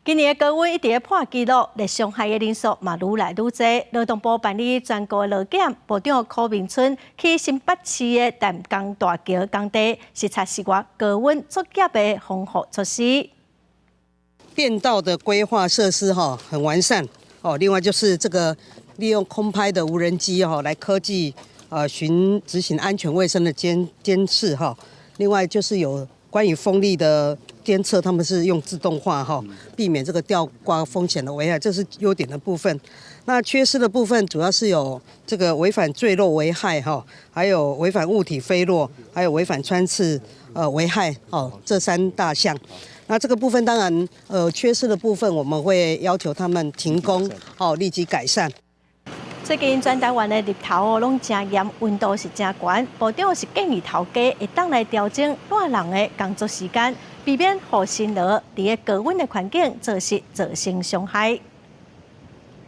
今年的高溫一直破紀錄，熱傷害的人數嘛愈來愈濟。勞動部辦理全國勞檢，部長柯銘春去新北市的淡江大橋工地視察室外高溫作業的防護措施。便道的規劃設施哈很完善哦，另外就是這個利用空拍的無人機哈來科技巡執行安全衛生的監視哈，另外就是有關於風力的監測，他們是用自動化哈，避免這個吊掛風險的危害，這是優點的部分。那缺失的部分主要是有這個違反墜落危害哈，還有違反物體飛落，還有違反穿刺危害哦，這三大項。那這個部分當然缺失的部分，我們會要求他們停工哦，立即改善。最近全台灣的日頭攏誠炎，溫度是誠懸，部長是建議頭家會當來調整賴人的工作時間，避免予辛勞佇个高溫的環境做事造成傷害。